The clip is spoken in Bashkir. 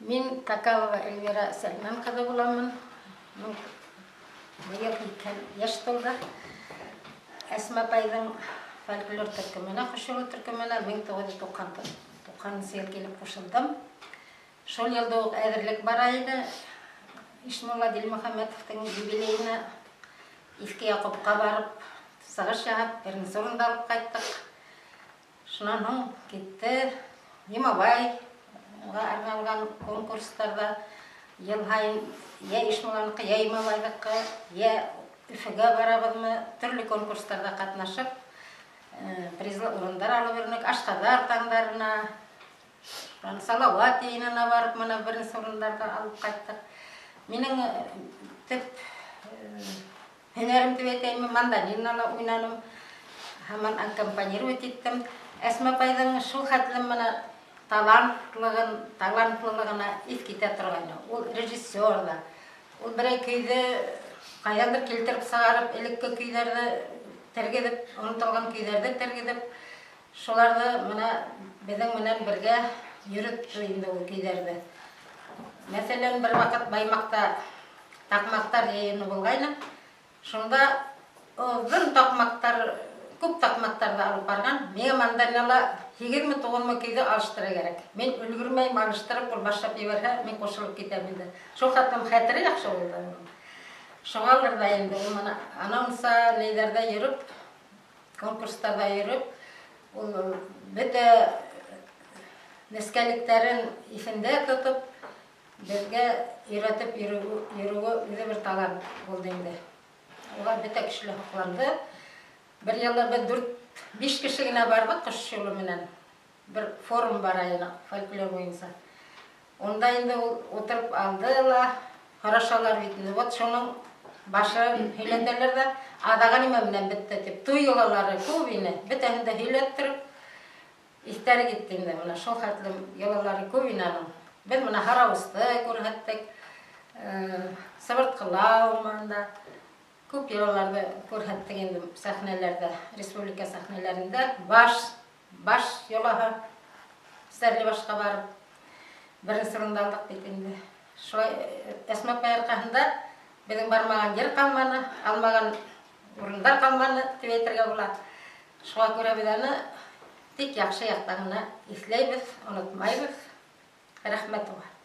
Мин Такалова Эльвира Сәлмән ҡыҙы буламын. Быйыл 80 йәш тулды. Әсмә апайҙың фольклор төркөмөнә, Ҡош юлы төркөмөнә 1990 йыл килеп ҡушылдым. Шул йылда уҡ әҙерлек бара ине. Ишмулла Дилмөхәмәтовтың юбилейына Иҫке Яҡупҡа барып, сығыш яһап, беренсе урынды алып ҡайттыҡ. Шунан һуң китте Имабайға арналған конкурстарҙа йыл һайын йә Ишмулланыҡы, йә Имабайҙыҡы, йә Өфөгә барабыҙмы, төрлө конкурстарҙа ҡатнашып, призлы урындар алып йөрөнөк. Ашҡаҙар таңдарына, Салауат йыйынына барып, мына беренсе урындарҙы алып ҡайттыҡ. Минең төп һөнәрем тип әйтәйемме, мандолинала уйнаным, һаман аккомпанировать иттем. Әсмә апайҙың шул хәтлем мына талантлығын, талантлылығына иҫ китә торғайны. Ул режиссер ҙа, ул берәй көйҙө ҡайҙандыр килтереп сығарып, элекке көйҙәрҙе тергеҙеп, онотолған көйҙәрҙе тергеҙеп, шуларҙы мына беҙҙең менән бергә йөрөттө инде ул көйҙәрҙе. Мәҫәлән, бер ваҡыт Баймаҡта таҡмаҡтар йыйыны булғайны. Шунда оҙон таҡмаҡтар, күп таҡмаҡтарҙы алып барған. Миңә мандолинала һигеҙме, туғыҙмы көйҙө алыштырыр кәрәк. Мин өлгөрмәйем алыштырып, ул башлап ебәрһә, мин ҡушылып китәм инде. Шул хәтлем хәтере яҡшы булды уның. Шуғалыр ҙа инде ул мына анонса нейҙәрҙә йөрөп, конкурстарҙа йөрөп, ул бөтә нескәлектәрен иҫендә тотоп, беҙгә өйрәтеп йөрөүе үҙе бер талант булды инде. Уға бөтә кеше лә һоҡланды. Бер йылы беҙ дүрт, биш кеше генә барҙыҡ Ҡош юлы менән. Бер форум бара ине фольклор буйынса. Унда инде ул ултырып алды ла, һорашалар бит инде. Вот шуның башын һөйләтәләр ҙә, аҙағы нимә менән бөттө тип. Туй йолалары күп ине. Бөтәһен дә һөйләттереп, иҫтәре китте инде. Мына шул хәтлем йолалары күп ине аның. Беҙ мына һарауысты күрһәттек, сыбыртҡылау да күп йолаларҙы күрһәттек инде сәхнәләрҙә, республика сәхнәләрендә. Баш йолаһы Стәрлебашҡа барып, беренсе урынды алдыҡ бит инде. Шулай Әсмә апай арҡаһында беҙҙең бармаған ер ҡалманы, алмаған урындар ҡалманы тип әйтергә була. Шуға күрә беҙ аны тик яҡшы яҡтан ғына иҫләйбеҙ, онотмайбыҙ. Рәхмәт уға.